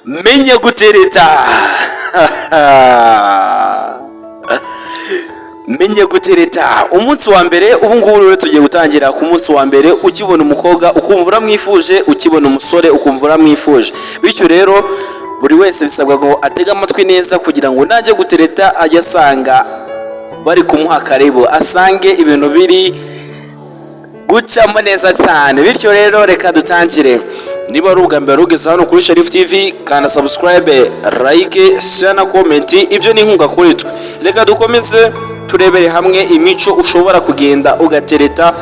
Menya gutereta, menya gutereta umunsi wa mbere. Ubu ngubu rero tugiye gutangira ku munsi wa mbere. Ukibona umukobwa ukumva uramwifuje, ukibona umusore ukumva uramwifuje. Bityo rero buri wese bisabwa ngo atege amatwi neza kugira ngo najya gutereta ajye asanga bari kumuha karibu, asange ibintu biri gucamo neza cyane. Bityo rero reka dutangire. Niba ari ubwa mbere ugeze hano kuri Sharif TV, kanda subscribe, like, share na comment. Ibyo ni inkunga kuri twe. Reka dukomeze turebere hamwe imico ushobora kugenda ugatereta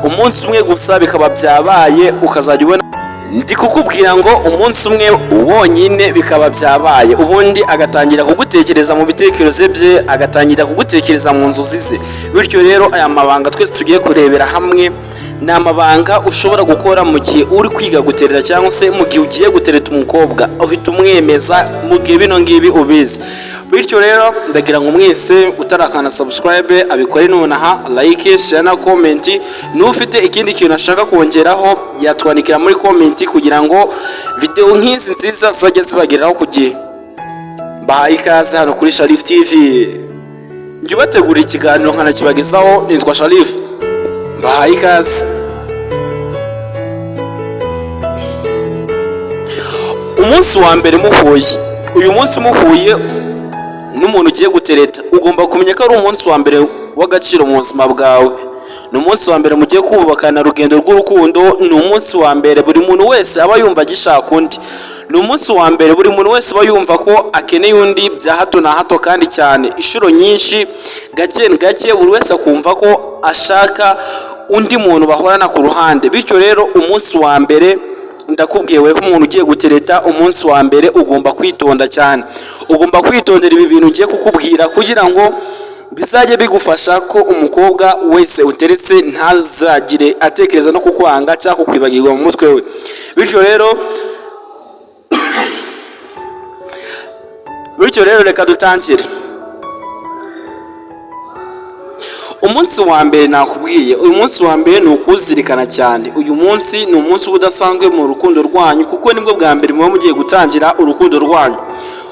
umunsi umwe gusa bikaba byabaye, ukazajya ubona ndi kukubwira ngo umunsi umwe wonyine bikaba byabaye, ubundi agatangira kugutekereza mu bitekerezo bye, agatangira kugutekereza mu nzozi ze. Bityo rero aya mabanga twese tugiye kurebera hamwe ni amabanga ushobora gukora mu gihe uri kwiga gutereta, cyangwa se mu gihe ugiye gutereta umukobwa, uhita umwemeza mu gihe bino ngibi ubizi. Bityo rero ndagira ngo mwese utarakanda subscribe abikore nonaha, like, share na comment. N'ufite ikindi kintu ashaka kongeraho yatwandikira muri comment kugira ngo video nk'izi nziza zizajye zibageraho ku gihe. Bahaye ikaze hano kuri Sharif TV. Njye ubategurira ikiganiro nkanakibagezaho nitwa Sharif. Bahaye ikaze. Umunsi wa mbere muhuye, uyu munsi muhuye n'umuntu ugiye gutereta, ugomba kumenya ko ari umunsi wa mbere w'agaciro mu buzima bwawe. Ni umunsi wa mbere mugiye kubakana urugendo rw'urukundo. Ni umunsi wa mbere buri muntu wese aba yumva agishaka undi. Ni umunsi wa mbere buri muntu wese aba yumva ko akeneye undi bya hato na hato, kandi cyane inshuro nyinshi, gake gake buri wese akumva ko ashaka undi muntu bahorana ku ruhande. Bityo rero umunsi wa mbere, ndakubwiye weho umuntu ugiye gutereta, umunsi wa mbere ugomba kwitonda cyane. Ugomba kwitondera ibi bintu ngiye kukubwira kugira ngo bizajye bigufasha ko umukobwa wese uteretse ntazagire atekereza no kukwanga cyangwa kukwibagirwa mu mutwe we. Bityo rero reka dutangire. Umunsi wa mbere nakubwiye, uyu munsi wa mbere ni ukuwuzirikana cyane. Uyu munsi ni umunsi uba udasanzwe mu rukundo rwanyu, kuko nibwo bwa mbere muba mugiye gutangira urukundo rwanyu.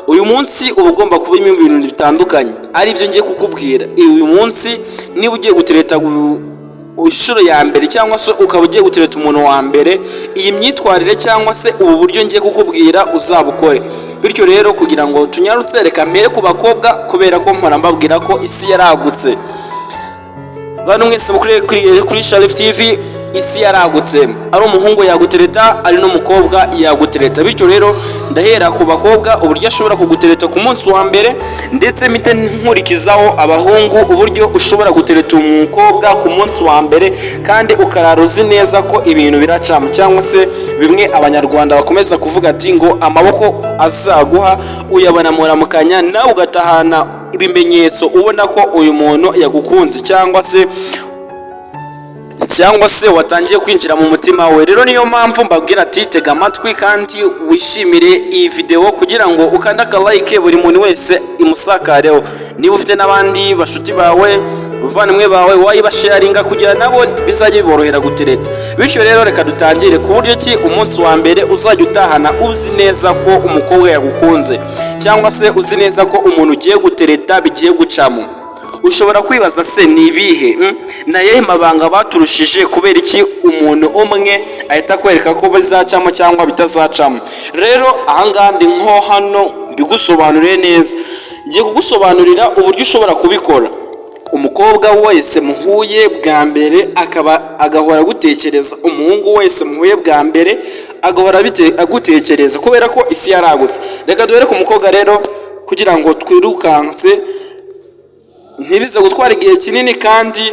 Uyu munsi uba ugomba kubamo ibintu bitandukanye, aribyo ngiye kukubwira. Uyu munsi niba ugiye gutereta inshuro ya mbere, cyangwa se ukaba ugiye gutereta umuntu wa mbere, iyi myitwarire cyangwa se ubu buryo ngiye kukubwira uzabukore. Bityo rero kugira ngo tunyarutse, reka mpere ku bakobwa, kubera ko mpora mbabwira ko isi yaragutse. Bantu mwese kuri Sharif TV, isi yaragutse. Ari umuhungu yagutereta, ari n'umukobwa yagutereta. Bityo rero ndahera ku bakobwa, uburyo ashobora kugutereta ku munsi wa mbere, ndetse mpite nkurikizaho abahungu, uburyo ushobora gutereta umukobwa ku munsi wa mbere kandi ukarara uzi neza ko ibintu biracamo, cyangwa se bimwe abanyarwanda bakomeza kuvuga ati ngo amaboko azaguha uyabona muramukanya, nawe ugatahana ibimenyetso ubona ko uyu muntu yagukunze, cyangwa se watangiye kwinjira mu mutima we. Rero niyo mpamvu mbabwira ati tega amatwi kandi wishimire iyi video kugira ngo ukande aka like, buri muntu wese imusakareho. Niba ufite n'abandi bashuti bawe, abavandimwe bawe, wayibasharinga kugira nabo bizajye biborohera gutereta. Bityo rero reka dutangire ku buryo ki umunsi wa mbere uzajya utahana uzi neza ko umukobwa yagukunze, cyangwa se uzi neza ko umuntu ugiye gutereta bigiye gucamo. Ushobora kwibaza se ni ibihe, ni ayahe mabanga baturushije? Kubera iki umuntu umwe ahita akwereka ko bizacamo cyangwa bitazacamo? Rero ahangaha ndi nko hano mbigusobanurire neza. Ngiye kugusobanurira uburyo ushobora kubikora. Umukobwa wese muhuye bwa mbere akaba agahora agutekereza, umuhungu wese muhuye bwa mbere agahora agutekereza, kubera ko isi yaragutse. Reka duhere ku mukobwa rero kugira ngo twirukanse, ntibize gutwara igihe kinini kandi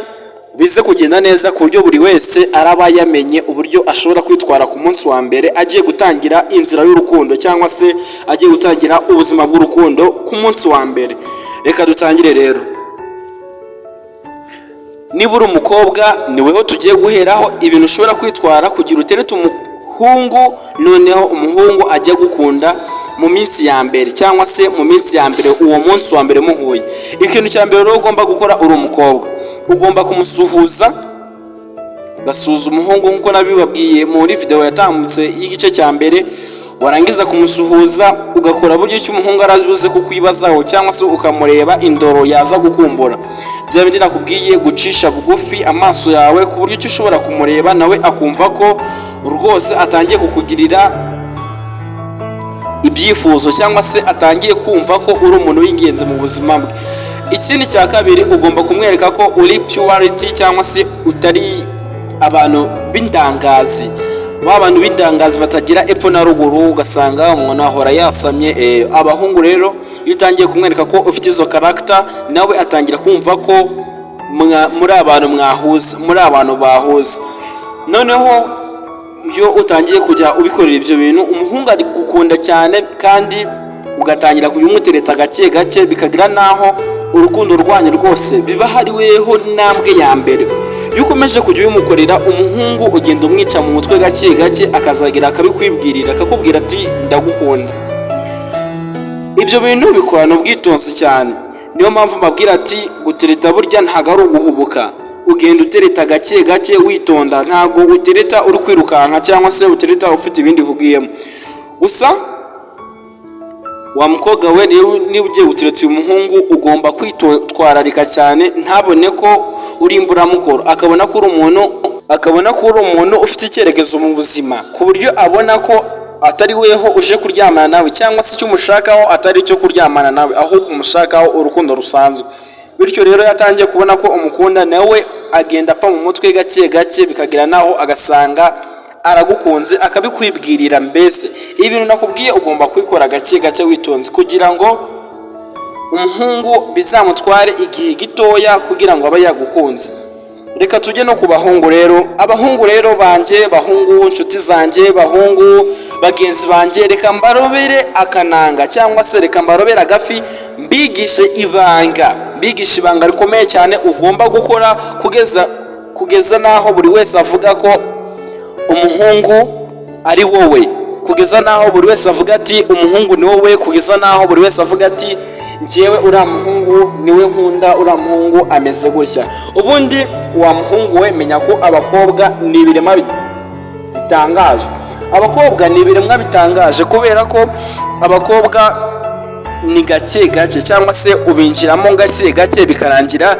bize kugenda neza, ku buryo buri wese araba yamenye uburyo ashobora kwitwara ku munsi wa mbere agiye gutangira inzira y'urukundo, cyangwa se agiye gutangira ubuzima bw'urukundo ku munsi wa mbere. Reka dutangire rero. Niba uri umukobwa, ni weho tugiye guheraho ibintu ushobora kwitwara kugira uterete umuhungu, noneho umuhungu ajya gukunda mu minsi ya mbere, cyangwa se mu minsi ya mbere, uwo munsi wa mbere muhuye. Ikintu cya mbere rero ugomba gukora uri umukobwa, ugomba kumusuhuza, ugasuhuza umuhungu nk'uko nabibabwiye muri video yatambutse y'igice cya mbere. Warangiza kumusuhuza, ugakora buryo ki umuhungu arabuze kukwibazaho, cyangwa se ukamureba indoro yaza gukumbura. Bya bindi nakubwiye, gucisha bugufi amaso yawe ku buryo ki ushobora kumureba nawe akumva ko rwose atangiye kukugirira ibyifuzo, cyangwa se atangiye kumva ko uri umuntu w'ingenzi mu buzima bwe. Ikindi cya kabiri, ugomba kumwereka ko uri purity, cyangwa se utari abantu b'indangazi, ba bantu b'indangazi batagira epfo na ruguru, ugasanga umuntu ahora yasamye. Abahungu rero, iyo utangiye kumwereka ko ufite izo character, nawe atangira kumva ko muri abantu mwahuza, muri abantu bahuza. Noneho iyo utangiye kujya ubikorera ibyo bintu, umuhungu ari gukunda cyane, kandi ugatangira kujya umutereta gake gake, bikagira n'aho urukundo rwanyu rwose biba hari weho intambwe ya mbere. Iyo ukomeje kujya ubimukorera, umuhungu ugenda umwica mu mutwe gake gake, akazagira akabikwibwirira, akakubwira ati: "Ndagukunda." Ibyo bintu bikorana ubwitonzi cyane. Niyo mpamvu mbabwira ati gutereta burya ntabwo ari uguhubuka. Ugenda utereta gake gake, witonda. Ntabwo utereta uri kwirukanka, cyangwa se utereta ufite ibindi uhugiyemo. Gusa wa mukobwa we, niba ugiye gutereta uyu muhungu, ugomba kwitwararika cyane ntabone ko uri imburamukoro, akabona ko uri umuntu ufite icyerekezo mu buzima, ku buryo abona ko atari weho uje kuryamana nawe, cyangwa se icyo umushakaho atari icyo kuryamana nawe, ahubwo umushakaho urukundo rusanzwe. Bityo rero, yatangiye kubona ko umukunda, nawe agenda apfa mu mutwe gake gake, bikagera naho agasanga aragukunze, akabikwibwirira. Mbese ibintu nakubwiye ugomba kubikora gake gake, witonze, kugira ngo umuhungu bizamutware igihe gitoya kugira ngo abe yagukunze. Reka tujye no ku bahungu rero. Abahungu rero banjye, bahungu inshuti zanjye, bahungu bagenzi banjye, reka mbarobere akananga, cyangwa se reka mbarobere agafi, mbigishe ibanga, mbigishe ibanga rikomeye cyane ugomba gukora kugeza n'aho buri wese avuga ko umuhungu ari wowe, kugeza n'aho buri wese avuga ati: "Umuhungu ni wowe", kugeza n'aho buri wese avuga ati: "Njyewe uriya muhungu niwe nkunda, uriya muhungu ameze gutya." Ubundi wa muhungu we, menya ko abakobwa ni ibiremwa bitangaje. Abakobwa ni ibiremwa bitangaje, kubera ko abakobwa ni gake gake, cyangwa se ubinjiramo gake gake, bikarangira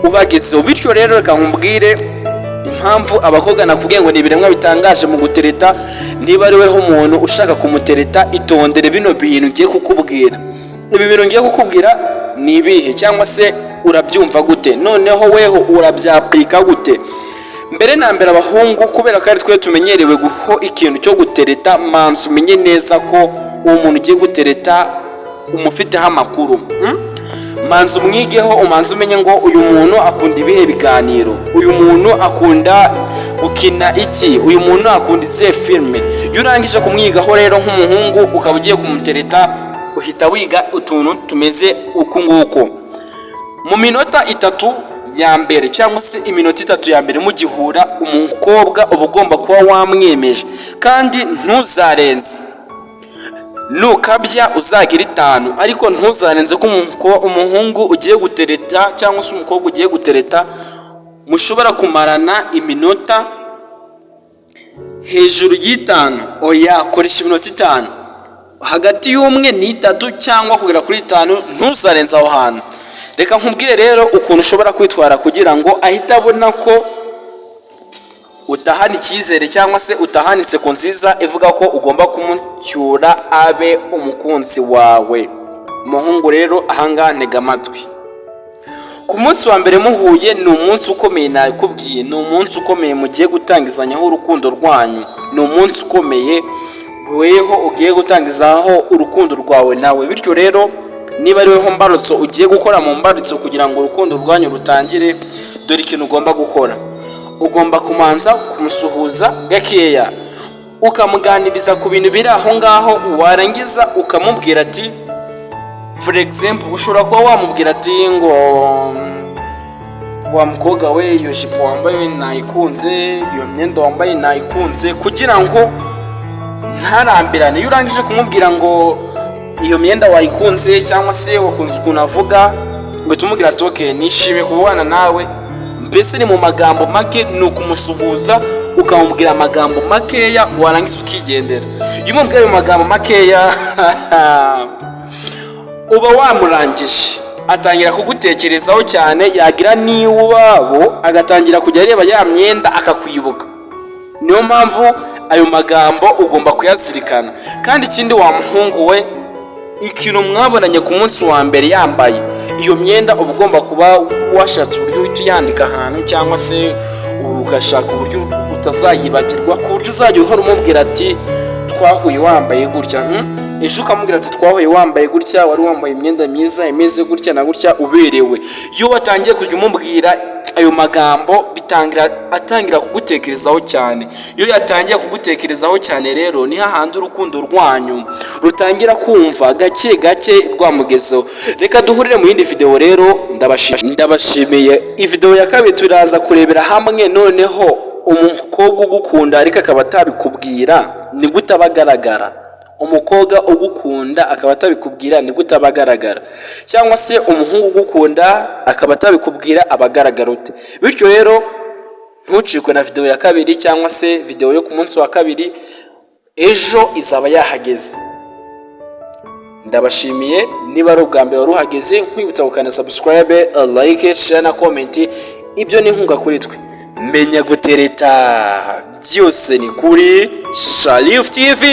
ubagezeho. Bityo rero, reka nkubwire impamvu abakobwa nakubwiye ngo ni ibiremwa bitangaje mu gutereta. Niba ari weho umuntu ushaka kumutereta, itondere bino bintu ngiye kukubwira. Ibi bintu ngiye kukubwira ni ibihe, cyangwa se urabyumva gute? Noneho weho urabyapurika gute? Mbere na mbere, abahungu, kubera ko ari twe tumenyerewe guho ikintu cyo gutereta, manza umenye neza ko uwo muntu ugiye gutereta umufiteho amakuru, Manza umwigeho, umanza umenye ngo uyu muntu akunda ibihe biganiro, uyu muntu akunda gukina iki, uyu muntu akunda izihe filime. Iyo urangije kumwigaho rero nk'umuhungu, ukaba ugiye kumutereta, uhita wiga utuntu tumeze uku nguku. Mu minota 3 ya mbere, cyangwa se iminota 3 ya mbere mugihura, umukobwa uba ugomba kuba wamwemeje, kandi ntuzarenze. Nukabya uzagira 5, ariko ntuzarenze ko umuhungu ugiye gutereta cyangwa se umukobwa ugiye gutereta mushobora kumarana iminota hejuru y'5. Oya, koresha iminota 5, hagati y'umwe n'itatu cyangwa kugera kuri 5, ntuzarenze aho hantu. Reka nkubwire rero ukuntu ushobora kwitwara kugira ngo ahite abona ko utahana icyizere, cyangwa se utahana inseko nziza ivuga ko ugomba kumucyura abe umukunzi wawe. Umuhungu rero, ahangaha ntega amatwi. Ku munsi wa mbere muhuye, ni umunsi ukomeye, nabikubwiye, ni umunsi ukomeye mugiye gutangizanyaho urukundo rwanyu, ni umunsi ukomeye weho ugiye gutangizaho urukundo rwawe nawe. Bityo rero, niba ari weho mbarutso ugiye gukora mu mbarutso kugira ngo urukundo rwanyu rutangire, dore ikintu ugomba gukora. Ugomba kumanza kumusuhuza gakeya, ukamuganiriza ku bintu biri aho ngaho, warangiza ukamubwira ati, for example, ushobora kuba wamubwira ati ngo: "Wa mukobwa we, iyo jipo wambaye nayikunze, iyo myenda wambaye nayikunze", kugira ngo ntarambirane. Iyo urangije kumubwira ngo iyo myenda wayikunze, cyangwa se wakunze ukuntu avuga, uhita umubwira ati: "Okay, nishimiye kubana nawe." Mbese ni mu magambo make, ni ukumusuhuza. ukamubwira amagambo makeya, warangiza ukigendera. Iyo umubwiye ayo magambo makeya, uba wamurangije, atangira kugutekerezaho cyane, yagira n'iwabo agatangira kujya areba ya myenda akakwibuka. Niyo mpamvu ayo magambo ugomba kuyazirikana. Kandi ikindi, wa muhungu we, ikintu mwabonanye ku munsi wa mbere yambaye iyo myenda, uba ugomba kuba washatse uburyo uhita uyandika ahantu, cyangwa se ugashaka uburyo utazayibagirwa, ku buryo uzajya uhora umubwira ati: "Twahuye wambaye gutya," Ejo ukamubwira ati: "Twahuye wambaye gutya, wari wambaye imyenda myiza imeze gutya na gutya, uberewe." Iyo watangiye kujya umubwira ayo magambo, bitangira atangira kugutekerezaho cyane. Iyo yatangiye kugutekerezaho cyane rero, ni hahandi urukundo rwanyu rutangira kumva gake gake rwamugezeho. Reka duhurire mu yindi video rero. Ndabashimiye. Ivideo ya kabiri turaza kurebera hamwe noneho umukobwa ugukunda ariko akaba atabikubwira, ni gute aba agaragara? Umukobwa ugukunda akaba atabikubwira, ni gute aba agaragara? Cyangwa se umuhungu ugukunda akaba atabikubwira, aba agaragara ute? Bityo rero ntucikwe na video ya kabiri, cyangwa se video yo ku munsi wa kabiri, ejo izaba yahageze. Ndabashimiye. Niba ari ubwa mbere wari uhageze, nkwibutsa gukanda subscribe, like, share na comment. Ibyo ni inkunga kuri twe. Menya gutereta byose ni kuri Sharif TV.